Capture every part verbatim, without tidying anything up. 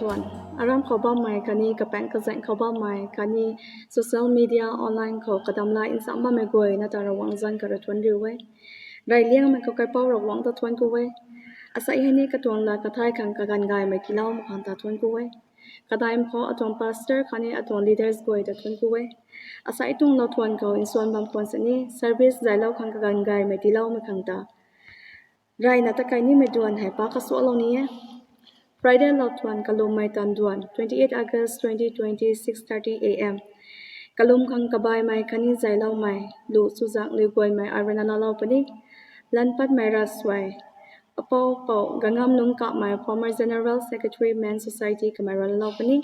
Aram khou bammei khatni kapaeng kazaeng khou bammei khatni social media online khou kadam la ncham bammei guay na ta Ravguangc zanc kha rui thuanc riu e. Reyliangmei khou kaipouc Ravguangc ta thuanc ku e. Asei hei ni katuang lat kathai khang kaganv gaymei tiiloumei khang ta thuanc ku e. Kadaimei khou atuang pastor khatni atuang leaders guay ta thuanc ku e. Asei tuang lou thuan khou nsuan bam khwan sini service zaylou khang kaganv gaymei tiiloumei khang ta reyna ta kai nimei duan hei pa kasualou ni e. Friday lou thuan kalummei tan duan, twenty-eight August twenty twenty, six thirty A M. Kalum khang kabaimei khatni zayloumei, lu chuzak liu guaymei ai rui na laalou puni. Lan patmei ravsuai, Apou Pou Gangam Lungc Kapmei, former General Secretary Men Society, kamei rui laalou puni.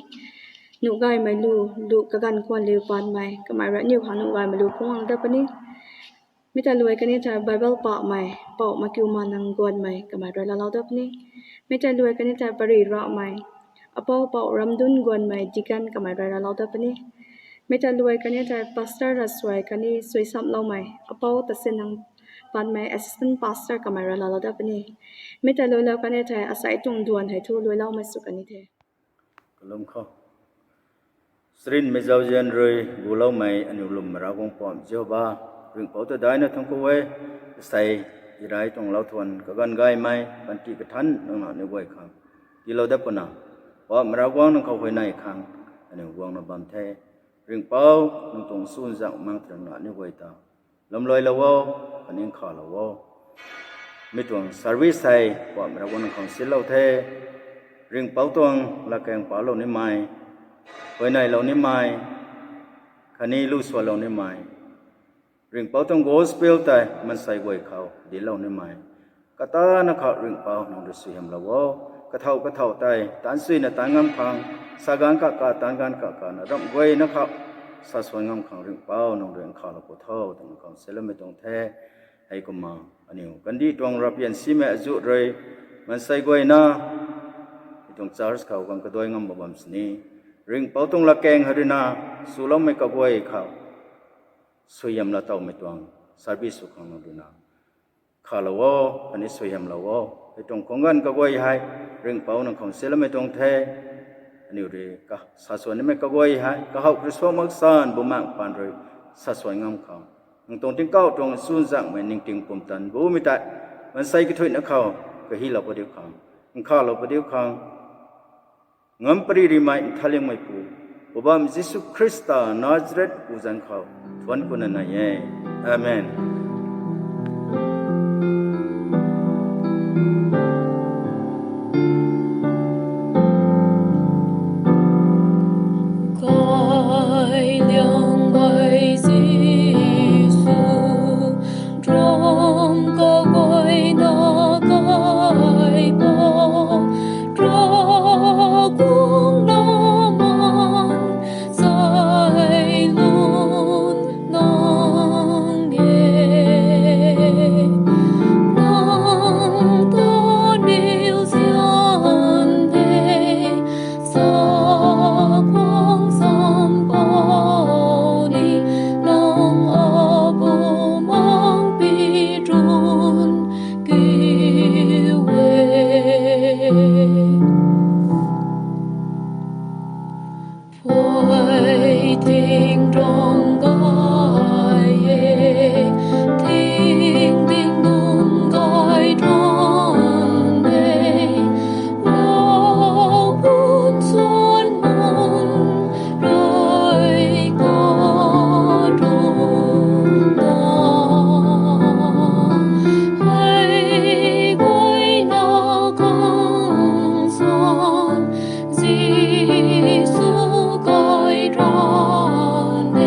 Nuh gaymei lu, lu kaganv khwan liu patmei, kamei rui aniu khang nuh gaymei lu phungc dat puni. Mi ta luai kani thei Bible pahmei, Pou Makiu Manang Guanmei, kamei rui laalou dat puni. Mi ta luai kani thei pari rahmei, Apou Pou Ramdun Guanmei, deacon, kamei rui laalou dat puni. Mi ta luai kani thei pastor ravsuai khatni suaisamloumei, Apou Tasinang Patmei, assistant pastor, kamei rui laalou dat puni. Mi ta luailou kani thei asei tuang duan hei thu luailoumei sw kani the. Kalum khou. Sarinmei zauzian rui guloumei aniu lwmmei Ravguangc Pou Jihova, Ringhpouc ta daihna thuanc ku e, asei, irai tuang lou thuan kaganv gaymei, panty kathanc nang na ni guay khang tiilou dat pwna, Poubauhmei Ravguangc nang khou huayney khang aniu guangna bam the. Ringhpouc nang tuang chuzaenghmei tei nang na ni guay ta lwmluailou o, khatni nkhavlou o. Mi tuang service hei Poubauhmei Ravguangc nang khang silou the. Ringhpouc tuang latkaeng palou nimei, huayneylou nimei, khatni lusualou nimei, Ringhpouc tuang gospel tei maansei guay khou dinclou nimei, katana khou Ringhpouc nang rui suaihiamlou o. Kathauh kathauh tei taanc suina taanc ngam khang, sa ganv kaka taanc ganv kakana ramh guayna khou sa suan ngam khang Ringhpouc nang rui nkhavlou pu tho twna khou siloumei tuang the. Heikumna aniu kandih tuang ravpian simei azuh rui maansei guayna mi tuang church khou khang kaduai ngam bam sini, Ringhpouc tuang latkaeng hei ruina swloumei kaguay khou suaihiamlou tawmei tuang service sw khang nang ruina nkhavlou o, khatni suaihiamlou o. Hei tuang khang ganv kaguay hei Ringhpouc nang khang siloumei tuang the. Aniu rui ka, sa suan nimei kaguay hei kahowh rui suak maksan Bumaengh Paan rui sa suan ngam khang, nang tuang tingkauh tuang chuzaenghmei ningting pumtan bumei tei maansei kathuicna khou kahilou padiu khang, nkhavlou padiu khang, ngam pary rimei nthanliangmeipu, Poubauhmei Jisu Khrista Nazareth pu zanc khou thuanc kuna nai e. Amen. Kailiangmei Jisu, ram kaguayna kaipouc, Ravguangc naman, Zaylun nang e, nang ta niw zian de, sa kuang sam pau ni, nang abu mang pi run kiu e. Phuai ting rong gay e, ting ting nung gay rong e, lau bun suan mung rui ka rung na. Hei guay na kang suan, Jisu kai ran e,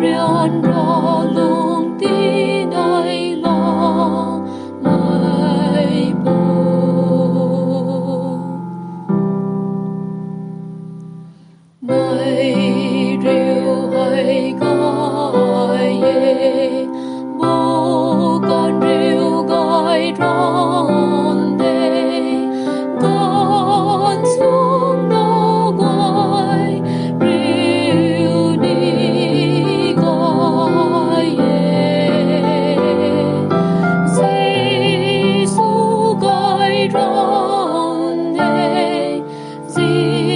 rian ra lung ti nai la mei pu. Mei riu hei kai e, bu kan riu kai ran e, kan sung na guay riu ni kai e. Jisu kai ran e, Jisu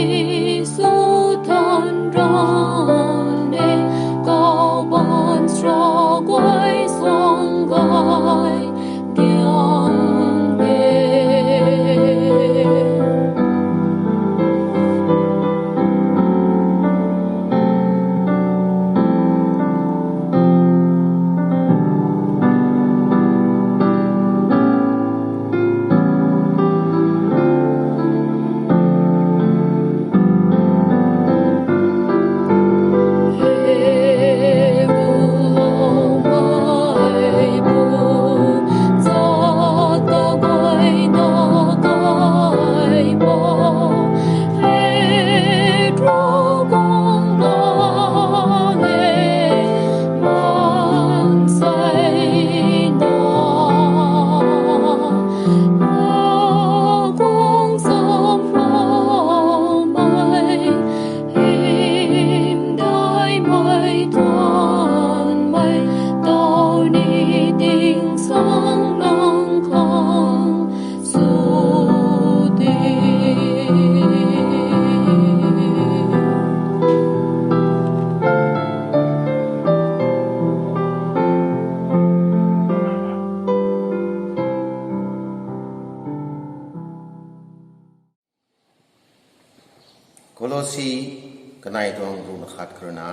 kanei tuang ruhna khat khou rui na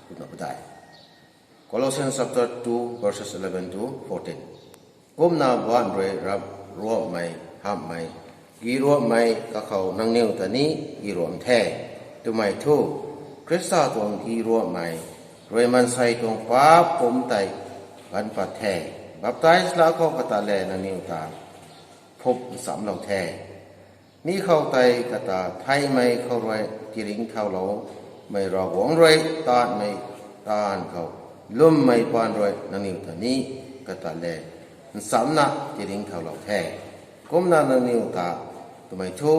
ruhna padeih. Colossians chapter two, verses eleven to fourteen. Kumna baanc rui rap ruamei, hamhmei, gi ruamei kakhou nangniw ta ni gi ruam the. Twmei thu, Khrista tuang gi ruamei rui maansei tuang paap pumc tei ganv pat the. Baptize laa khou kata le nangniw ta phup nchamlou the. Mi khou tei kata theihmei khou rui tiringcthauloumei Ravguangc rui taanvmei taanv khou lwmmei paan rui nangniw ta ni kata le nchamna tiringcthaulou the. Kumna nangniw ta twmei thu,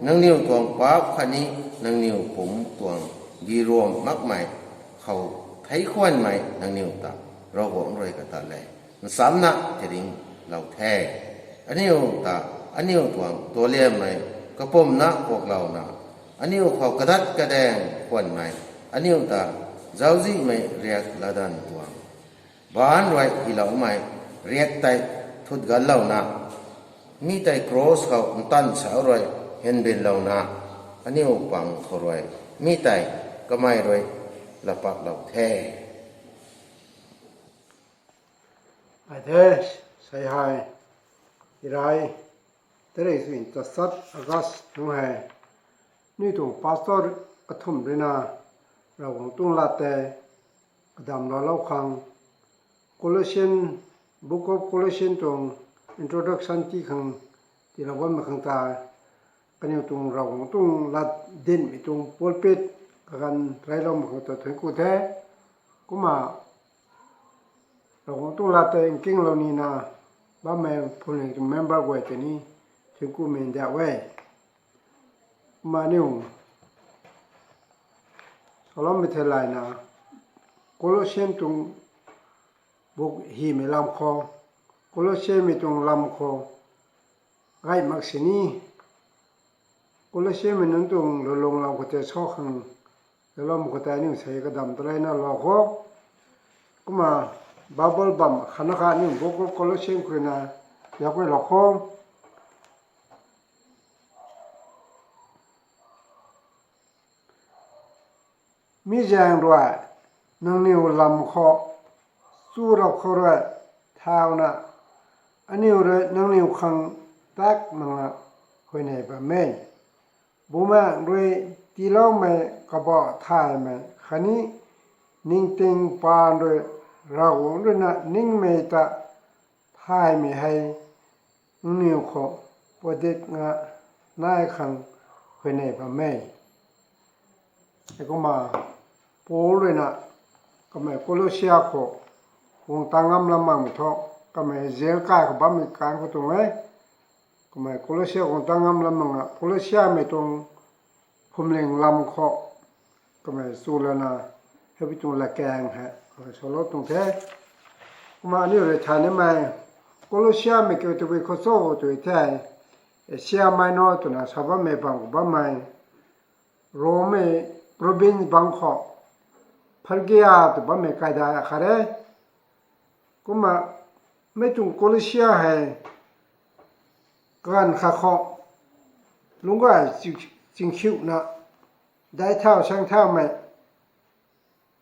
nangniw tuang paap khatni nangniw pumc tuang gi ruam makmei khou theic khwanmei nangniw ta Ravguangc rui kata le nchamna tiringlou the. Aniu ta, aniu tuang tualiammei kapumna kuaklouna, aniu khou kadat kadaeng khwanmei, aniu ta zauczihmei riak latdanv tuang baanc rui hyloumei riak tei thut ganlouna, mi tei cross khou ntanv sau rui hynbinlouna, aniu pang khou rui mi tei kamei rui lapaklou the. Ai the, sei hei, irai, tarik sui tasat August nung hei, aniu tuang pastor kathumh rui na Ravguangc tuang lat tei kadamloulou khang, Colossian, Book of Colossian tuang introduction ti khang tiilou bammei khang ta, kaniw tuang Ravguangc tuang lat dinmei tuang pulpit kaganv reiloumei khang ta thuanc ku the. Kumna Ravguangc tuang lat tei nkinglou nina bammei phuamling tuang member guay tei ni thuanc kumei ndiak e. Kumna aniu saloumei theilayna, Colossian tuang book hymei lam khou, Colossiamei tuang lam khou gay mak sini, Colossiamei nunc tuang lulung lam khou tei sa khang, lulung khou tei aniu sei kadam ta reyna lou khou. Kumna Bible bam khatna kha aniu Book of Colossians khou rui na yakmei lou khou. Mi zaeng rui nangniw lam khou, chu rap khou rui thauna, aniu rui nangniw khang tak nanga huayney bam e. Bumaengh rui tiiloumei kabah thaymei khatni ningting paan rui Ravguangc rui na ningmei ta thaymei hei nangniw khou padikna nai khang huayney bam e. Heikumna Paul rui na kamei Colossia khou guang tang ngam lam makmei thu, kamei jail kai khou bammei kan khou tuang e. Kamei Colossia guang tang ngam lam makna Colossiamei tuang phuamling lam khou kamei chu lana, hei tuang latkaeng hei kamei salou tuang the. Kumna aniu rui thay nimei Colossiamei kiu tabui khou cho tw the, Asia Minor twna sa bammei bam khou bammei, Rome province bang khou, Phrygia tw bammei kaidai akhat e. Kumna mei tuang Colossia hei kaganv khat khou lungcgay chingkhiuna, daic thau saeng thaumei,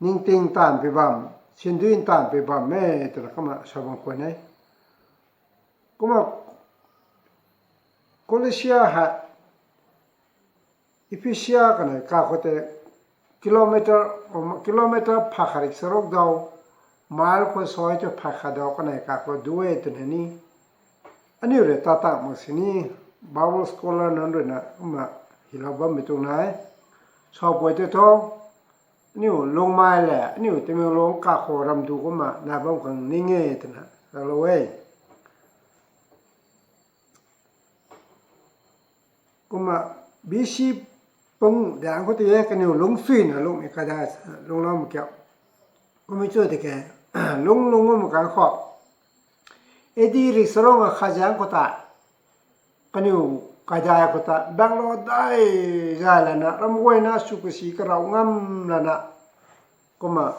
ningting taanv pui bam, sindui taanv pui bam e twna kumna sa bam khwan e. Kumna Colossia hei Ephesia kanei kakhou khou tei kilometer, kilometer phay khat rik charuk dau, mile khou soi tei phay khat dau kanei kakhou du e twna ni aniu rui tat tak mak sini, Bible scholar nunc rui na kumna hylou bammei tuang nai. Sapui tei thu, aniu Lungmei le aniu Tamenglong kakhou ramdu kumna nai bam khang ning e twna ralou e. Kumna B C pung daeng khou tei e kaniw lungcsuina lungmei kaidai lungloumei kiu. Kummei chu tiki lungc lungc bammei kan khou A D rik charuk akhat zaeng khou ta kaniw kaidai khou ta Bangalore dai zay lana ram guayna sw kasi karau ngam lana, kumna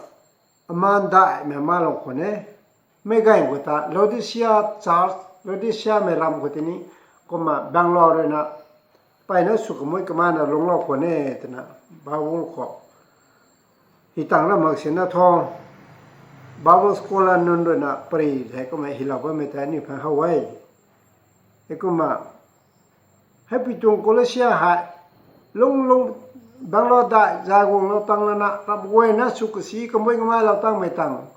amaan daihmei maalou khwan e. Meic gaeng khou ta Laodicea church, Laodicea mei lam khou tei ni, kumna Bangalore rui na mpeyna sw kamei kamana lungclou khwan e twna Bible khou hi tang ra mak sina thu, Bible scholar nunc ruina pary hei kumna hilou bammei tei aniu phang how e. Heikumna, heipui tuang Colossia hei lung lung bangclou dai zay guanglou tang lana ramh guayna sw kasi kamei kamailou tangmei tang,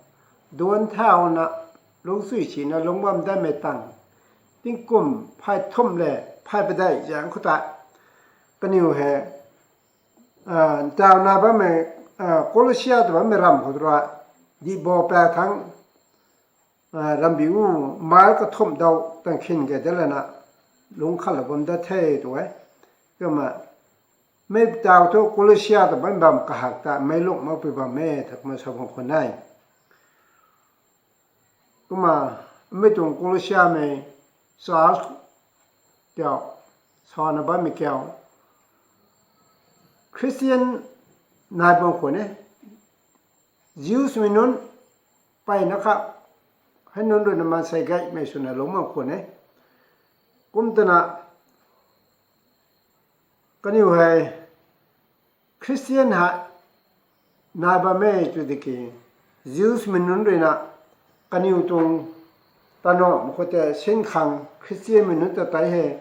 duanc thauna lungcsuai sina lungc bam datmei tang, tingkum phay thumh le phay padeih zaeng khou tei, kaniw hei, ntaw nai bammei, Colossia tw bammei ramv khou rui, dihbo pa thangc, rambiu mile kathumh dau tang khin key dat lana lungc khatlou bam dat the tw e. Kumna, mei taw thu Colossia tw bammei bam kahak ta meic lungh makpui bam e ta kumna sa bam khwan e. Kumna, mei tuang Colossiamei church kiu, sana bammei kiu, Christian nai bam khwan e, Jewsmei nunc mpeyna kha, hei nunc ruina maansei gaymei swna lungc bam khwan e. Kum twna, kaniw hei Christian hei nai bam e tw tiki, Jewsmei nunc ruina kaniw tuang tanam khou tei sin khang Christianmei nunc ta tei hei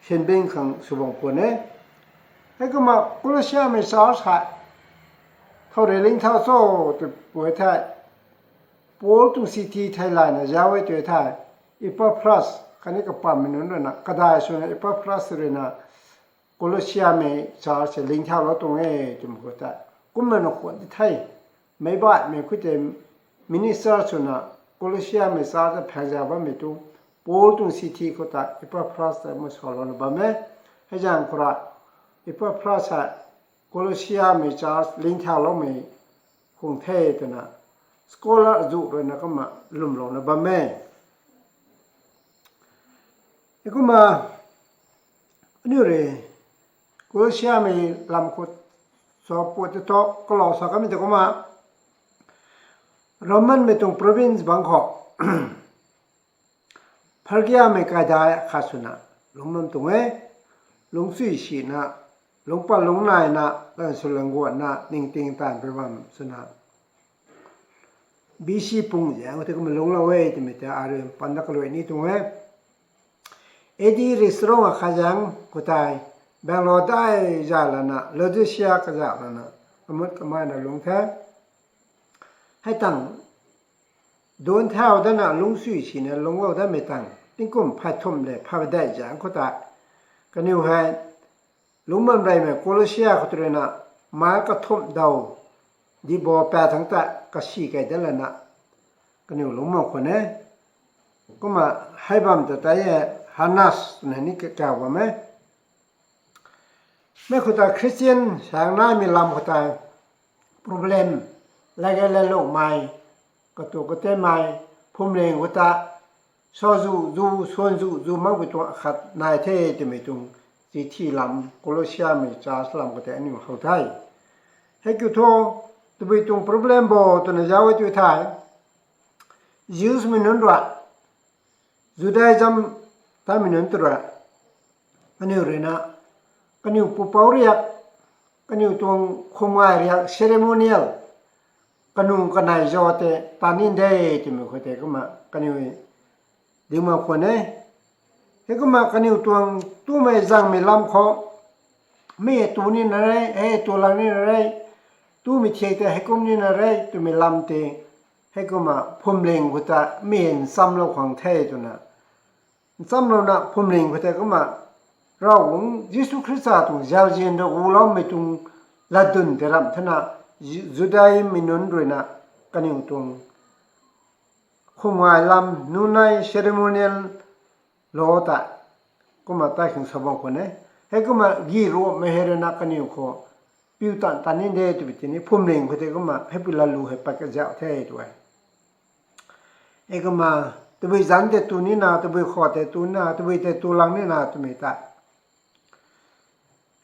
sinbin khang sw bam khwan e. Heikumna Colossiamei church hei thow rui lingthau cho tw pui thei, Paul tuang chithi theilayna zauc e tw thei, Epaphras khatni kapammei nunc ruina kadai swna Epaphras ruina Colossiamei church hei lingthaulou tuang e twmei khou tei, kumna na khwan di the. Meic baihmei khou tei minister swna Colossiamei church ta phaengza bammei tu, Paul tuang chithi khou tei Epaphras ta ma salouna bam e. Hei zaeng khou rui Epaphras hei Colossiamei church lingthauloumei khang the twna scholar zu ruina kumna lwmlouna bam e. Heikumna, aniu rui Colossiamei lam khou sa pat tei thu kalou sa kamei tei kumna, Romanmei tuang province bangc khou Phrygiamei kaidai khat swna lungc bam tuang e. Lungcsuai sina, lungc pat lungc naina, lan sw lan guanna ningting taanv pui bam swna, B C pung zaeng khou tei kumna lungclou e twmei tei arui panda kaluai ni tuang e. A D rui charuk akhat zaeng khou tei, bangclou dai zay lana Laodicea kazauh lana, amut kameina lungc the. Hei tang, duanc thau datna lungcsuai sina lungclou datmei tang, tingkum phay thumh le phay padeih zaeng khou tei, kaniw hei lungc bam reymei Colossia khou tei ruina mile kathumh dau dihbo pa thangc ta kasi key dat lana kaniw lungc bam khwan e. Kumna, hei bam ta tei e Hannas twna ni kaw bam e. Mei khou tei Christian saeng naimei lam khou tei problem, lagay lalungmei, katu katenmei, phwamling khou ta sa zu zu, swan zu zu makpui tuang akhat nai the twmei tuang chithi lam Colossiamei church lam khou tei aniu how the. Hei kiu thu, tabui tuang problem bo twna zauc e tw thei, Jewsmei nunc rui, Judaism taimei nunc ta rui, kaniw ruina, kaniw pupouc riak, kaniw tuang khumgay riak ceremonial, kanung kanei zauc tei tat ni de twmei khou tei kumna kaniw ding bam khwan e. Heikumna kaniw tuang tumei zangmei lam khou, mi hei tu nina re, hei tu lang nina re, tumei thiak tei heikum nina re twmei lam tei, heikumna phwamling khou ta mi hei nchamlou khang the twna nchamlouna phwamling khou tei kumna, Ravguangc Jisu Khrista tuang zauzian rui guloumei tuang latdyn tei ramh thena, Ju- Judaimei nunc ruina kaniw tuang khumgay lam nunc nei ceremonial law ta kumna tei khang sa bam khwan e. Heikumna gi ruammei hei ruina kaniw khou piu tan tan ni de twmei tini phwamling khou tei kumna heipui latlu hei pat kazauh the tw e. Heikumna tabui zanc tei tu nina, tabui khou tei tu nina, tabui tei tu lang nina twmei tei,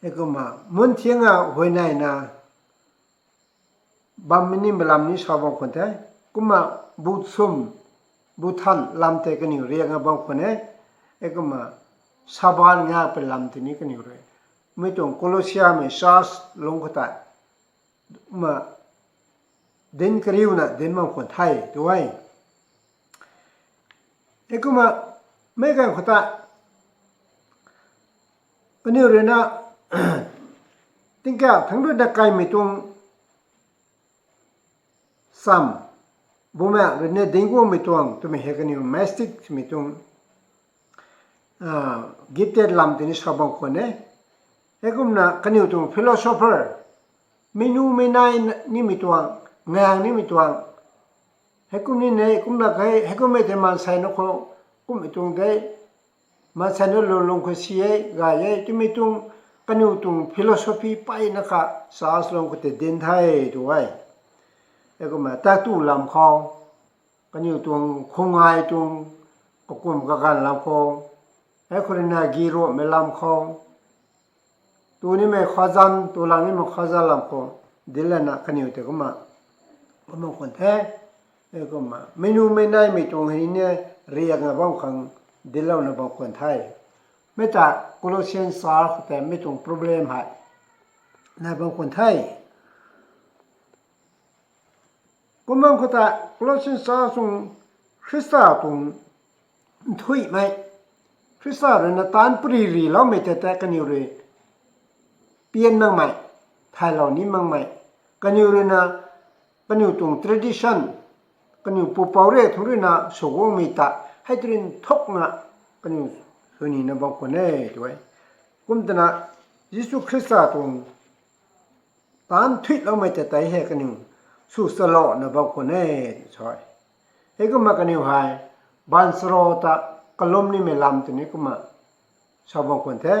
heikumna mun thianga huayneina bammei nimei lam ni sa bam khwan the. Kumna bu sum, bu than lam tei kaniw riakna bam khwan e. Heikumna saban nga pui lam tini kaniw rui mi tuang Colossia mei church lung khou tei ma dinc kariuna dinc bam khwan the tu e. Heikumna mei ganv khou tei kaniw rui na tingkauh thangc rui na kaimei tuang cham, bumaengh rui na dinc guangmei tuang twmei hei kaniw mystic twmei tuang gifted lam tini sa bam khwan e. Heikumna kaniw tuang philosopher, meic numei nai nimei tuang, ngang nimei tuang, heikum ni ne, kumna khe, heikummei tei maansei na khou kummei tuang de, maansei na lung lung khou si e, gay e twmei tuang, kaniw tuang philosophy peyna kha church lung khou tei dinc the tu e. Heikumna tatu lam khou, kaniw tuang khungai tuang kakum kaganv lam khou, heikhou rui na giruamhmei lam khou, tu nimei khazan, tu lang nimei khazan lam khou dinc lana kaniw tei kumna bam khwan the. Heikumna meic numei naimei tuang hei ni riakna bam khang dinclouna bam khwan the. Mei ta Colossian church khou tei mi tuang problem hei nai bam khwan the. Kumna khou ta Colossian church tuang Khrista tuang nthuihmei, Khrista rui na taanc pary riloumei tei tei kaniw rui pian makmei, thaylou ni makmei, kaniw rui na, kaniw tuang tradition, kaniw pupouc rui thangc rui na sw guangmei ta hei tei rui nthukna kaniw sw nina bam khwan e tu e. Kum twna Jisu Khrista tuang taanc nthuihloumei tei tei hei kaniw sw salouna bam khwan e sa e. Heikumna kaniw hei baanchara ta kalum nimei lam tini kumna sa bam khwan the.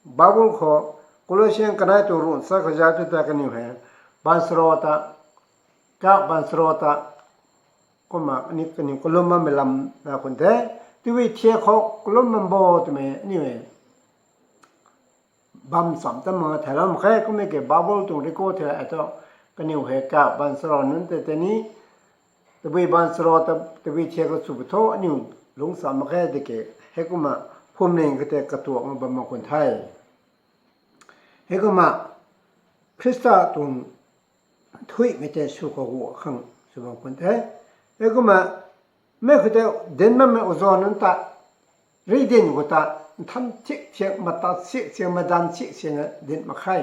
Bible khou Colossian kanei tuang ruh sa khou zauc tu tei kaniw hei baanchara ta, ka baanchara ta kumna ni kaniw kalum bammei lam na khwan the. Tabui thiak khou kalum bam bo twmei aniu hei bam cham ta mak thayloumei khe, kummei ke Bible tuang record thei e thu kaniw hei ka baanchara nunc tei tei ni tabui baanchara ta tabui thiak khou sw pw tho aniu lungc cham mak khe di ke. Heikumna phwamling khou tei katuakna bam mak khwan the. Heikumna Khrista tuang nthuihmei tei sw kaguay khang sw bam khwan the. Heikumna mei khou tei dinc bammei uza nunc ta ridin khou ta nthan chik chiang, mata chik chiang, madan chik chiang dinc mak khe,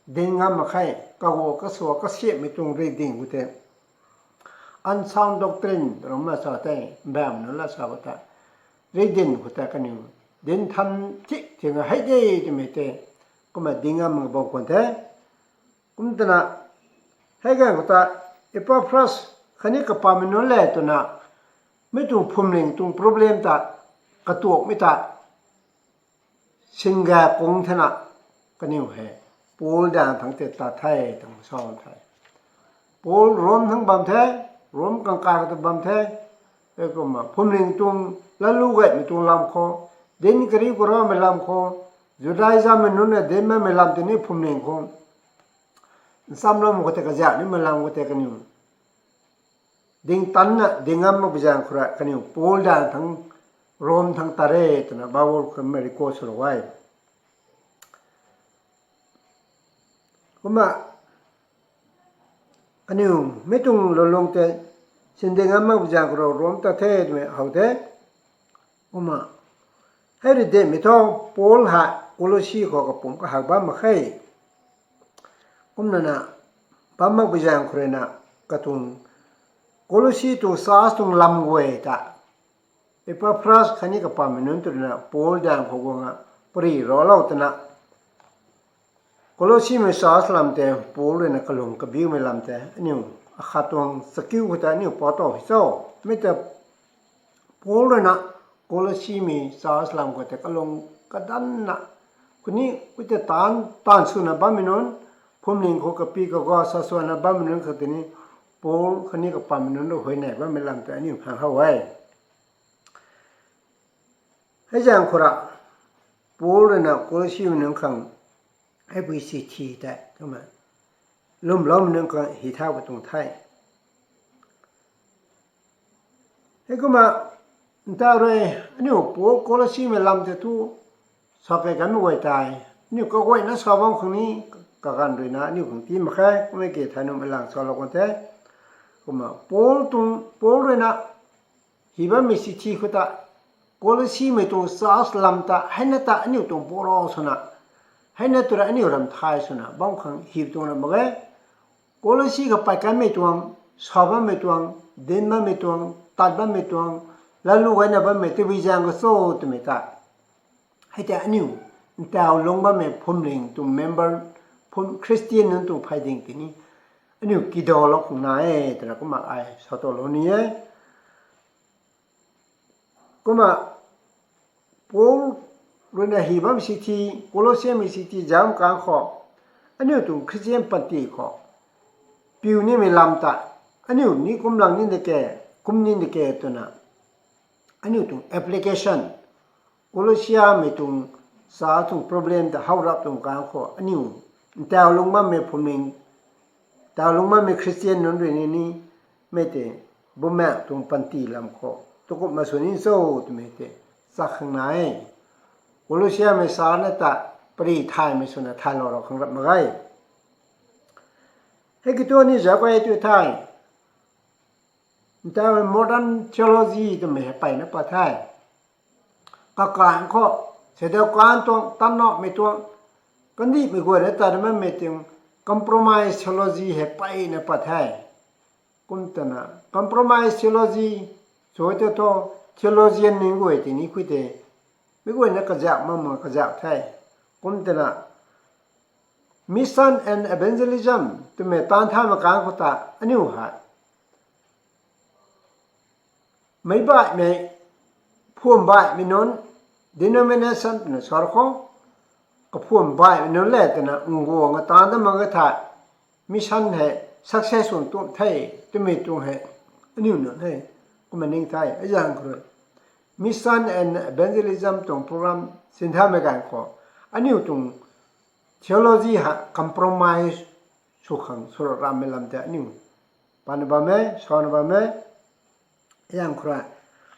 dinc ngam mak khe, kaguay kasua kasiamhmei tuang ridin khou tei unsound doctrine rui na sa tei, mbam nunc la sa khou ta, ridin khou tei kaniw dinc nthan chik chiang hei de twmei tei kumna dinc ngam mak bam khwan the. Kum twna hei ganv khou ta Epaphras khatni kapamei nunc le twna mi tuang phwamling tuang problem ta katuakmei ta singa kung thena kaniw hei Paul daeng thangc tei tat the twna sa the. Paul Rom thangc bam the, Rom kangkai khou ta bam the. Heikumna phwamling tuang latlu gaymei tuang lam khou, dinc kariu karaumei lam khou, Judaismmei nunc na dinc bammei lam tei ni phwamling khou nchamlou mak khou tei kazauh nimei lam khou tei kaniw dingtanna ding ngam makpui zaeng khou rui kaniw Paul daeng thangc, Rom thangc tat re twna Bible khou mei record swlou e. Kumna kaniw mi tuang lulung tei sinding ngam makpui zaeng khou rui Rom tat the twmei how the. Kumna hei rui dinhmei thu Paul hei Colossi khou kapumc kahak bam mak khe. Kumna na bam makpui zaeng khou rui na katuang Colossi tuang church tuang lam guay ta Epaphras khatni kapamei nunc tw rui na Paul daeng khou guangna pary raclou twna Colossimei church lam tei Paul rui na kalung kabiumei lam tei aniu akhat tuang chakiu khou tei aniu pa tow hei cho. Mi tei Paul rui na Colossimei church lam khou tei kalung kadanna, khatni kutei taanv taanv swna bammei nunc, phwamling khou kapi kaga sa swna bammei nunc khou tei ni Paul khatni kapamei nunc rui huayney bammei lam tei aniu phang how e. Hei zaeng khou ra Paul rui na Colossimei nunc khang heipui si thi tei kumna lwmloumei nunc khang hi thau ka tuang the. Heikumna nta rui aniu Paul Colossimei lam tei thu sa kei kanmei guay tei, aniu kaguayna sa bam khang ni, kaganv ruina aniu khang ti mak khe, kummei ki thei nuhmei lang salou kan the. Kumna Paul tuang, Paul ruina hi bammei sithi khou ta, Colossaemei tuang church lam ta heina ta aniu tuang puro swna, heina tu rui aniu ram thay swna bam khang hi tuang na mak ge. Colossae kha pey kanmei tuang, sa bammei tuang, dinc bammei tuang, tat bammei tuang, lalu gayna bammei tabui zaeng khou cho twmei ta, hei tei aniu ntaw lungc bammei phwamling tuang member, phwam Christian nunc tuang phay ding tini aniu kidalou khang na e twna kumna ai sa talou ni e. Kumna Paul ruina hi bam sithi, Colossaemei sithi zam kang khou, aniu tuang Christian panty khou piu nimei lam ta, aniu ni kum lang ni de ke, kum ni de ke twna, aniu tuang application, Colossaemei tuang sa tuang problem ta how rap tuang kang khou aniu ntaw lungc bammei phwamling, ntaw lungc bammei Christian nunc rui ni ni, mei tei Bumaengh tuang panty lam khou tu kumna sw ni cho twmei tei chak khang na e. Colossaemei sa na ta pary thaymei swna thaylou rau khang rap mak ge. Hei kiu thu aniu zauc kay tu the, ntaw modern theology twmei hei peyna pat the. Kakan khou, seidaw kan tuang, tannaumei tuang, kandihmei guayna ta rui bammei tuang compromise theology hei peyna pat the. Kum twna compromise theology sw tei thu, theologian nunc guay tini khui tei, mei guayna kazauh mak mak kazauh the. Kum twna mission and evangelism twmei taanv thaymei kang khou ta aniu hei meic baihmei, phwam baihmei nunc, denomination twna sa khou, kaphwam baihmei nunc le twna nguang a taanv dat mak ge thei, mission hei success sw tum the twmei tuang hei aniu nunc hei kumna ning the. Azang khou rui mission and evangelism tuang program sinthaymei ganv khou aniu tuang theology hei compromise sw khang sw rammei lam tei aniu patna bam e, sana bam e. Azang khou rui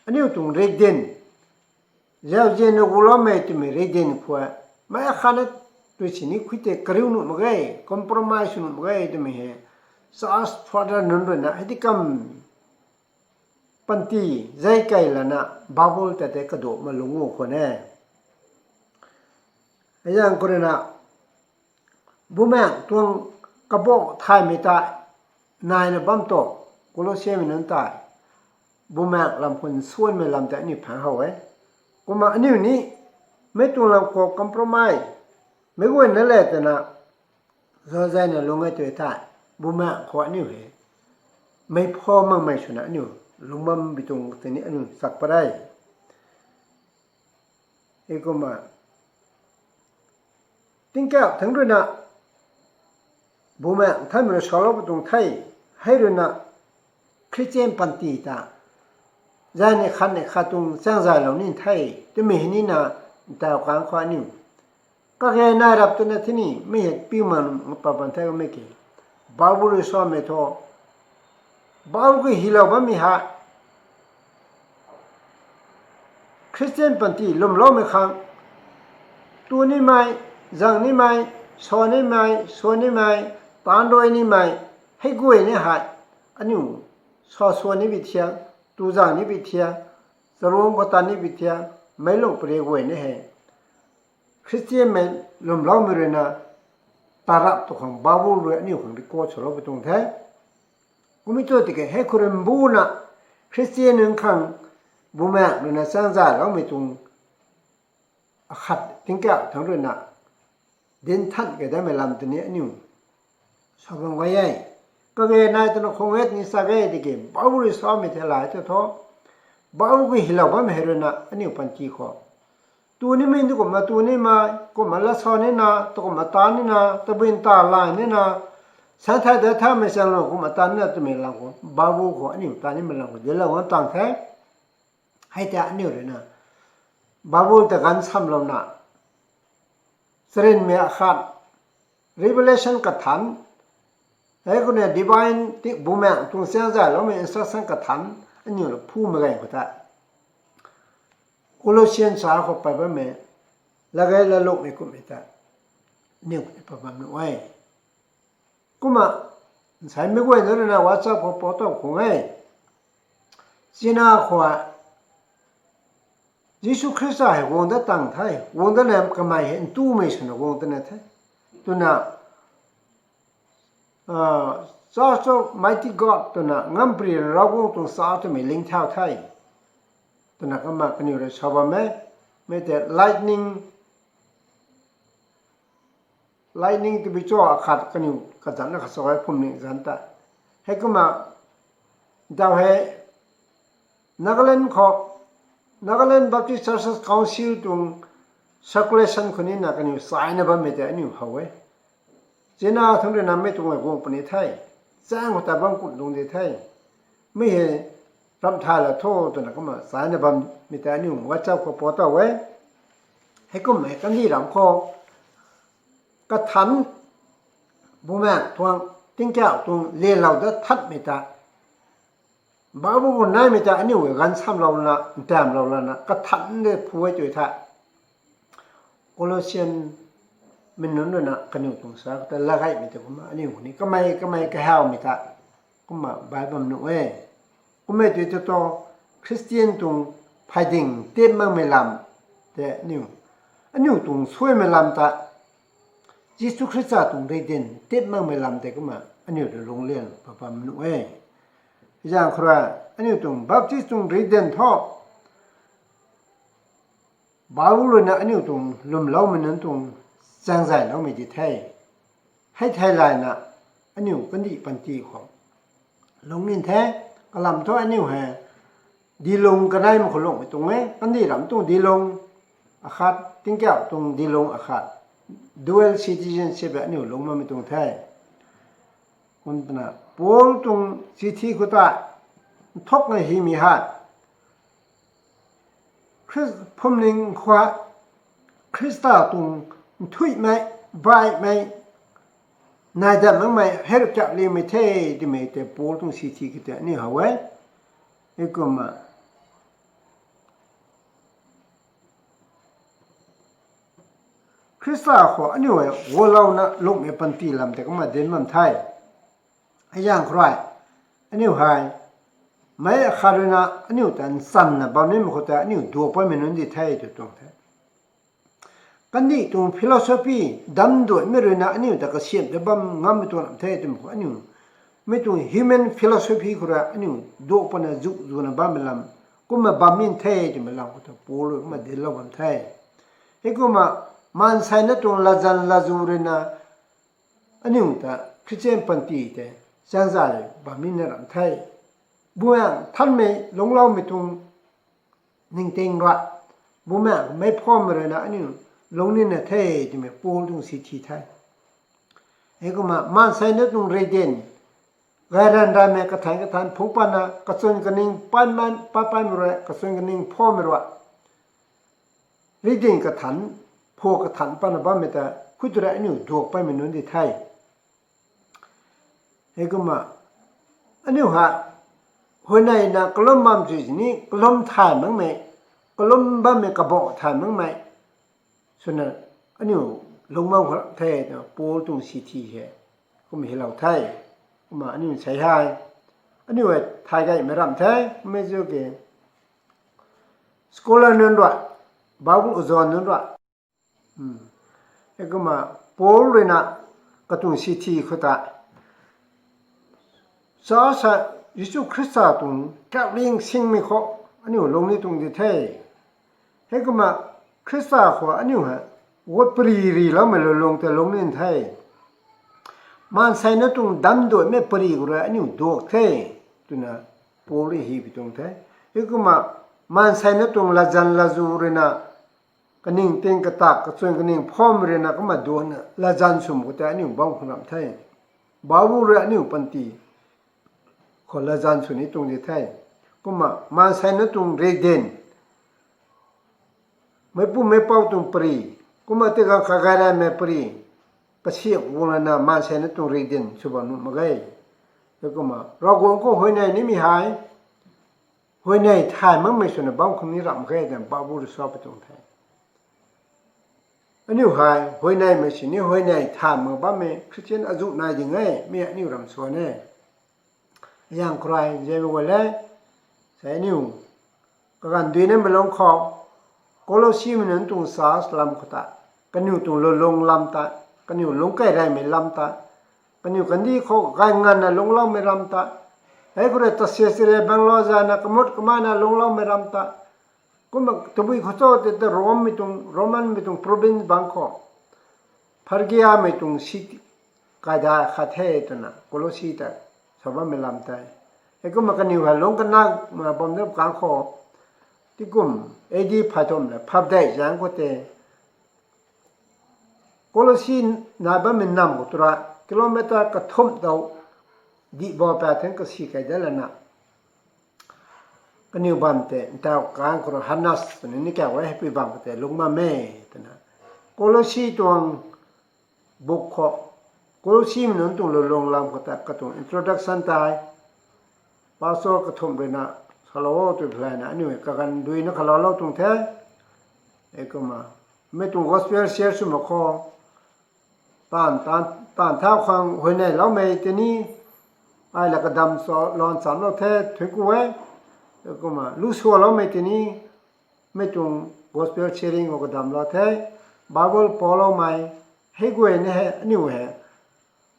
aniu tuang rikdin, zauzianna guloumei twmei rikdin khou, meic khatna tu sini khui tei kariu nuh mak ge, compromise sw nuh mak ge twmei hei church father nunc ruina hei di kam panty zei key lana Bible ta tei kaduh ma lungc u khwan e. Azang khou ruina Bumaengh tuang kabauh thaymei ta naina bam tu, Colossaemei nunc tei Bumaengh lam khou nsuanmei lam tei aniu phang how e. Kumna aniu ni meic tuang lam khou compromise, meic guayna le twna zazayna lung e tu thei, Bumaengh khou aniu hei meic pha makmei swna aniu lungc bam bi tuang tei ni aniu chak pat e. Hei kumna tingkauh thangc ruina Bumaengh thaymei rui salou pu tuang the, hei ruina Christian panty ta zay ni khat ni khat tuang chaengzaylou ni the twmei hei nina ntaw kang khou aniu kage nai rap twna tini mei hei piu mak pa pan the kamei ki, Bible rui samei thu, Bible ki hylou bammei hei Christian panty lwmloumei khang, tu nimei, zang nimei, sa nimei, sw nimei, taanc rui nimei, hei guay ni hei aniu sa sw ni bi thiak, tu zang ni bi thiak, charung khou tat ni bi thiak, meic lung pary guay ni hei Christianmei lwmloumei ruina tarap tu khang Bible rui aniu khang record swlou pu tuang the. Kummei tu tiki hei khou rui mbuna Christian nunc khang Bumaengh ruina chaengzayloumei tuang akhat tingkauh thangc ruina dinc than key datmei lam tei ni aniu sa bam gay e. Kage nai twna khang e ni sa ge tiki Bible rui samei thei lay tu thu, Bible ki hylou bammei hei ruina aniu panty khou tu nimei tu kumna tu nimei, kumna lat sa nina, tu kumna taanc nina, tabui ta lay nina, san thay dat thaymei chaeng lou kumna taanc nina twmei lam khou Bible khou aniu taanc nimei lam khou dinclou ngam tang the. Hei tei aniu ruina Bible ta ganv samlouna, charynmei akhat, revelation kathanc, hei khou ni divine ti Bumaengh tuang chaengzayloumei instruction kathanc aniu la phumei ganv khou tei, Colossian sa khou pey bammei lagei lalukmei kumhmei ta aniu ni pa bam nuh e. Kumna, nsaimei guayna rui na WhatsApp khou post tau khang e. China khou, Jisu Khrista hei guang dat tang the, guang dat na kamei hei ntumei swna guang tana the. Twna, Church of Mighty God twna ngampri Ravguangc tuang sa twmei ling thau the. Twna kumna kaniw rui sa bam e, mei tei lightning, lightning tabui cho akhat kaniw kazanc na khat sa e phwamling zanc ta. Heikumna, daw hei, Nagaland khou, Nagaland Baptist Churches Council tuang circulation khou nina kaniw saina bammei tei aniu how e. China thangc rui na mei tuang e guang puni the, chaeng khou ta bam kum dung di the. Mi hei ramh thay la tho twna kumna saina bammei tei aniu WhatsApp khou post tau e. Heikumna kandih ram khou, kathanc, bumaengh tuang, tingkauh tuang lelou dat thatmei ta, Bible khou naimei ta aniu e ganv samlou lana, ntamlou lana, kathanc de phu e tui the. Colossian mei nunc rui na kaniw tuang sa ta lagaymei ta kumna aniu ni kamei kamei kahawmei ta kumna bai bam nuh e. Kummei tui tu tu Christian tuang phayding tip makmei lam tei aniu, aniu tuang suaimei lam ta Jisu Khrista tuang ridin tip makmei lam tei kumna aniu rui lungclian pa bam nuh e. Zaeng khou rui, aniu tuang Baptist tuang ridin thu, Bible rui na aniu tuang lwmloumei nunc tuang chaengzayloumei di the. Hei thei layna, aniu kandih panty khou lungclin the, kalam thu aniu hei dilung kaneimei khou lungcmei tuang e, kandih ram tuang dilung akhat, tingkauh tuang dilung akhat, dual citizenship e aniu lungc bammei tuang the. Kumna, Paul tuang chithi khou ta, nthukna hymei hei, Khrist, phwamling khou, Khrista tuang nthuihmei, baihmei, nai dat makmei hei rui kak liangmei the twmei tei Paul tuang chithi khou tei aniu how e. Heikumna, Khrista khou aniu e guanglouna lungcmei panty lam tei kumna dinc bam the. Hei zaeng khou rui, aniu hei, meic akhat rui na aniu ta nchanna bam nimei khou tei aniu duak patmei nunc di the tw tuang the. Kandih tuang philosophy, damduaimei rui na aniu ta kasiamh ta bam ngammei tuang lam the twmei khou aniu, mei tuang human philosophy khou rui aniu duak patna zu zuna bammei lam, kumna bam nin the twmei lam khou ta Paul rui kumna dinclou bam the. Heikumna, maansei na tuang latzan lazu rui na aniu ta Christian panty tei chaengzay bam nina ram the. Bumaengh Nthanmei lungcloumei tuang ningting rui, Bumaengh meic phwamei rui na aniu lungc nina the twmei Paul tuang chithi the. Heikumna maansei na tuang ridin, gayraeng raymei kathanc kathanc phungc patna, kachwn kaning pan, pat patmei rui, kachwn kaning phwamei rui, ridin kathanc, phu kathanc patna bammei ta, khou tu rui aniu duak patmei nunc di the. Heikumna, aniu hei, huayney na kalum bam sw sini, kalum thay makmei, kalum bammei kabah thay makmei swna aniu lungc bam khou the twna Paul tuang chithi hei kum hylou the. Kumna aniu sei hei, aniu hei thay gaymei ram the, kummei zu ki scholar nunc rui, Bible uza nunc rui, heikumna Paul rui na katuang chithi khou ta, sa sa Jisu Khrista tuang kakling singmei khou aniu lungc ni tuang di the. Heikumna Khrista khou aniu hei guat pary riloumei lulung tei lungc nin the. Maansei na tuang damduaimei pary khou rui aniu duak the, twna Paul rui hei pi tuang the. Heikumna maansei na tuang latzan lazu rui na, kaningting katak, kachwn kaning phwamei rui na kumna duakna latzan swmei khou tei aniu bam khou ram the. Bible rui aniu panty khou latzan sw ni tuang di the. Kumna maansei na tuang ridin, meicpu meicpouc tuang pary, kumna tei ganv kha gayraengmei pary, kasiamh guang lana maansei na tuang ridin sw bam nuh mak ge. Heikumna Ravguangc khou huayney nimei hei, huayney thay makmei swna bam khou ni ram mak ge twna Bible rui sa pi tuang the. Aniu hei huayneymei sini huayney tha mak bammei Christian azuh nai ding e, mi aniu ram swan e. Yang khou rui nzianmei guay le, sei aniu kaganv dui namei lungc khou, Kolosimei nunc tuang church lam khou ta, kaniw tuang lulung lam ta, kaniw lungc key reymei lam ta, kaniw kandih khou gay nganvna lungcloumei lam ta, hei khou rui ta Caesarea banglo zana kamut kamana lungcloumei lam ta, kumna tabui khou cho tei ta Rome mei tuang, Roman mei tuang province bang khou, Phrygiamei tuang city kaida khat the twna Kolosi ta sa bammei lam tei. Hei kumna kaniw hei lungc kanak ma bam dap kang khou, tikum A D phay thumh le phap dei zaeng khou tei, Kolosi nai bammei nam khou tura kilometer kathumh dou dih bo pat theng kasi key dat lana, kaniw bam tei ntaw kang khou rui Hannas twni ni kau e, hei pui bam khou tei lungc bam e twna, Kolosi tuang book khou, Kolosimei nunc tuang lulung lam khou ta katuang introduction tei pastor kathumh ruina salou o tw phlaina aniu kaganv duina khaloulou tuang the. Hei kumna mei tuang gospel share sw mak khou, taanv, taanv, taanv thau khang huayneyloumei tini, ai la kadam sa lan chamlou the, thuanc ku e. Kumna lu sualoumei tini, mei tuang gospel sharing khou kadamlou the, Bible paloumei, hei guay ni hei aniu hei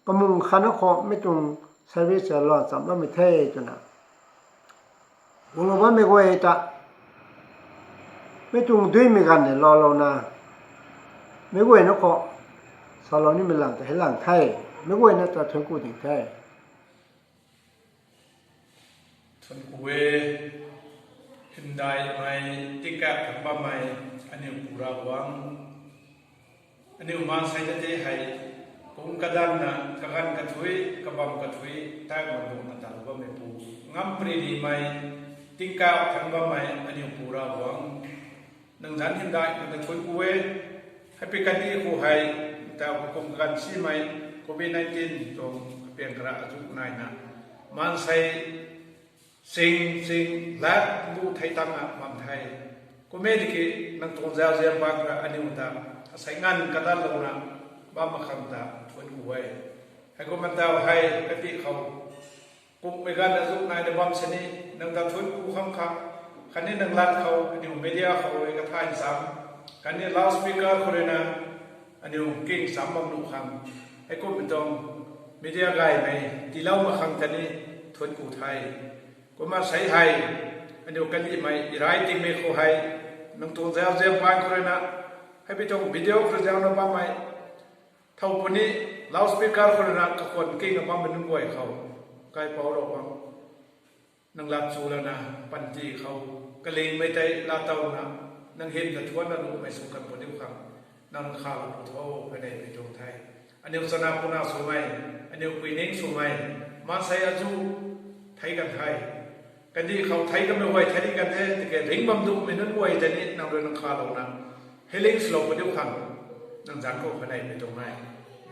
kamung khatna khou mei tuang service hei lan chamloumei the twna guanglou bammei guay ta, mei tuang duimei ganv hei laalouna, meic guayna khou salou nimei lam ta hei lang the, meic guayna ta thuanc ku ding the. Thuanc ku e, hymdaihmei, tingkauh thangc bammei, aniu Pu Ravguangc, aniu maansei na tei hei, kung kadanna, kaganv kathuic, kabamv kathuic, tei mak bumna talou bammei Pu, ngamparymei, tingkauh thangc bammei, aniu Pu Ravguangc, nang zanc hymdaih khang ta thuanc ku e. Hei pui kandih khou hei, ntaw kum kaganv simei, covid nineteen tuang kapiang kara azuh naina, maansei sing sing lat bu thei tangna bam the. Kum e tiki nang tuang zauzian bak ra aniu ta, asei nganv kadanlouna bam mak khang ta thuanc ku e. Hei kumna ntaw hei kandih khou, kummei ganv azuh naina bam sini, nang ta thuanc ku khang kha, khatni nang lat khou, aniu media khou rui kathay nchamc, khatni loudspeaker khou ruina, aniu king cham bam nuh khang, hei kummei tuang media gaymei tiilou mak khang ta ni thuanc ku the. Kumna sei hei, aniu kandihmei irai tingmei khou hei, nang tuang zauzian bak khou ruina, hei pui tuang video khou rui zauna bammei, thow puni, loudspeaker khou ruina kakhwan kingna bammei nunc guay khou, Kaipouc Ravguangc, nang lat chu lana, panty khou kalingmei tei laatowna, nang hymna thuanna nuhmei sw kan puni khang, nang khalou pu tho, hei neihmei tuang the. Aniu chana puna swmei, aniu puining swmei, maansei azuh thei kan the. Kandih khou thei kanmei guay thei ni kan the, tiki ringc bam duhmei nunc guay tei ni nang rui nang khalouna, healing swlou puni khang, nang zanc khou hei neihmei tuang e.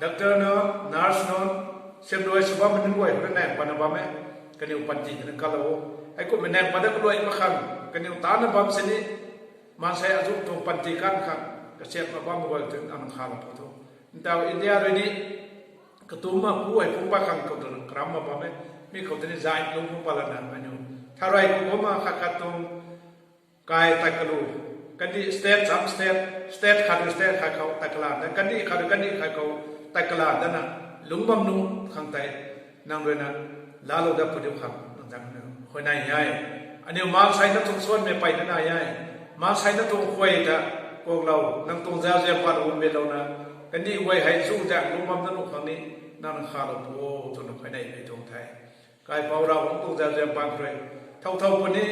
Doctor na, nurse na, siamruai sw bammei nunc guay khou rui naeng patna bam e, kaniw panty tei ni kalou o. Hei kummei naeng pat dat kaluai mak khang, kaniw taanna bam sini, maansei azuh tuang panty kan khang, kasiamna bammei guay tei nang khalou pu tho. Ntaw India rui ni, katumna pu hei phungc pat khang khou tei karamna bam e, mi khou tei ni zai lung phungc pat lana aniu, tharei khou kumna khat khat tuang kai tat kalu, kandih state cham state, state khat rui state khat khou tat kalan dat, kandih khat rui kandih khat khou tat kalan datna, lungc bam nuh khang tei, nang ruina laalou dat puni khang nang zanc huayney e. Aniu maansei na tuang suanmei peyna nai e. Maansei na tuang khuay ta kuaklou, nang tuang zauzian pat rui meilouna, kandih guay hei chu zaeng lungc bam dat nuh khang ni, nang nang khalou pu o, twna hei neihmei tuang the. Kaipouc Ravguangc tuang zauzian bak rui, thow thow puni,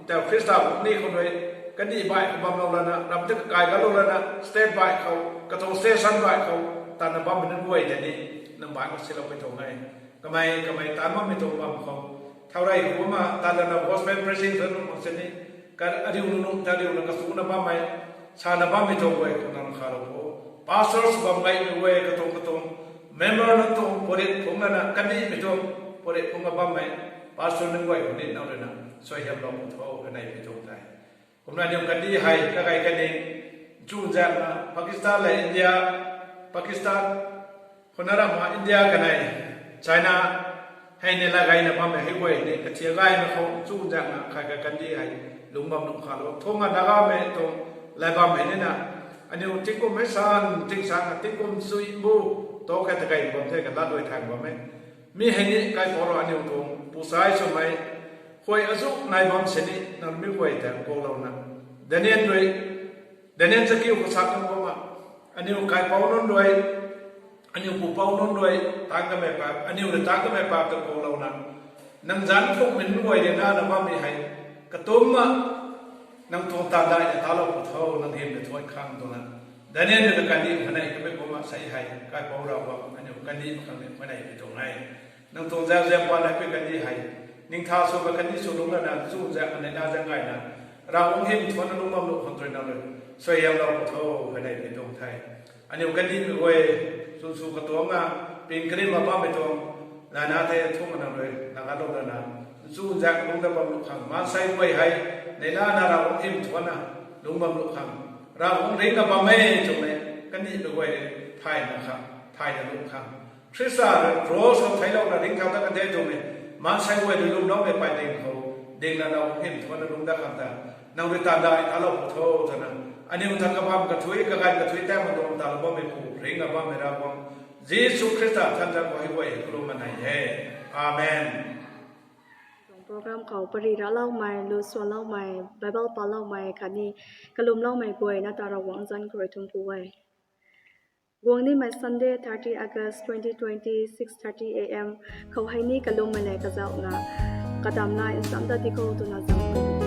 ntaw Khrista buk ni khou rui, kandih baih khou bamlou lana, ram tei kakai galou lana, state baih khou, katuang station baih khou, tanna bammei nunc guay tei ni, nang baih khou silou pui tuang e. Kamei, kamei taanv bammei tuang bam khou, tharei khou kumna, tat lana gospel preaching ta nuh mak sini, ka ariu nunc ta ariuna kasuna bammei, sana bammei tuang guay khou nang khalou pu o. Pastor sw bam gaymei guay katuang katuang, member nunc tuang purit phungc lana, kandihmei tuang purit phungc a bammei, pastor nunc guay khou ni nang ruina suaihiamlou pu tho, hei neihmei tuang the. Kumna aniu kandih hei kagay kaning, Chuzaenghna Pakistan le India, Pakistan khou na ramh India kanei, China, hei ni la gayna bammei hei guay ni kathia gayna khou chuzaenghna khat khat kandih hei lungc bam nuh khalou. Thungna Nagamei tuang lay bam hei nina, aniu tingkum hei san, tingsaengna tingkum sui bu, tou khat ta gay bam the ka lat rui thaeng bam e. Mi hei ni kaipouc rui aniu tuang pusai swmei, khuay azuh nai bam sini nang mi guay ta koulouna, Daniel rui, Daniel chakiu khou sa kan kumna, aniu kaipouc nunc rui, aniu pupouc nunc rui, tang kamei pa, aniu rui tang kamei pa ta koulouna, nang zanc phukmei nunc guay rui nana bammei hei, katumna, nang tuang taanv dai ta talou pw tho, nang hym ta thuan khang twna, Daniel rui kandih kanei kamei kumna sei hei kaipouc Ravguangc aniu kandih khang ni kanei pi tuang e. Nang tuang zauzian pan na pi kandih hei, ningtha sw ba kandih sw lungc lana chuzaenghna neihla zaeng gayna, Ravguangc hym thuanna lungc bam nuh khang rui nang rui suaihiamlou pw tho, kanei pi tuang the. Aniu kandihmei guay, chwn sw katuangna, ping karimna bammei tuang lana the thungna nang rui nagalou lana, chuzaenghna lungc dat bam nuh khang, maansei guay hei neihlana Ravguangc hym thuanna lungc bam nuh khang, Ravguangc ringcna bam e twmei, kandihmei guay rui thayna khang, thayna lungc khang, Khrista rui cross khou theiclouna ringcthau dat kan the twmei, maansei guay rui lwmloumei pay ding khou, ding lana Ravguangc hym thuanna lungc dat khang ta, nang rui taanv dai talou pw tho twna, aniu ta kabam kathuic, kaganv kathuic tei maduang talou bammeipu, ringcna bammei Ravguangc Jisu Khrista than ta khou hei guay kalum manei e. Amen. Tuang program khou pary racloumei, lu suanloumei, Bible paloumei khatni kalumloumei guay nata Ravguangc zanc khou rui thuanc ku e. Guang nimei Sunday, thirty August twenty twenty, six thirty A M khou hei ni kalummei lev kazauhna, kadamna nsam dat di khou twna zauc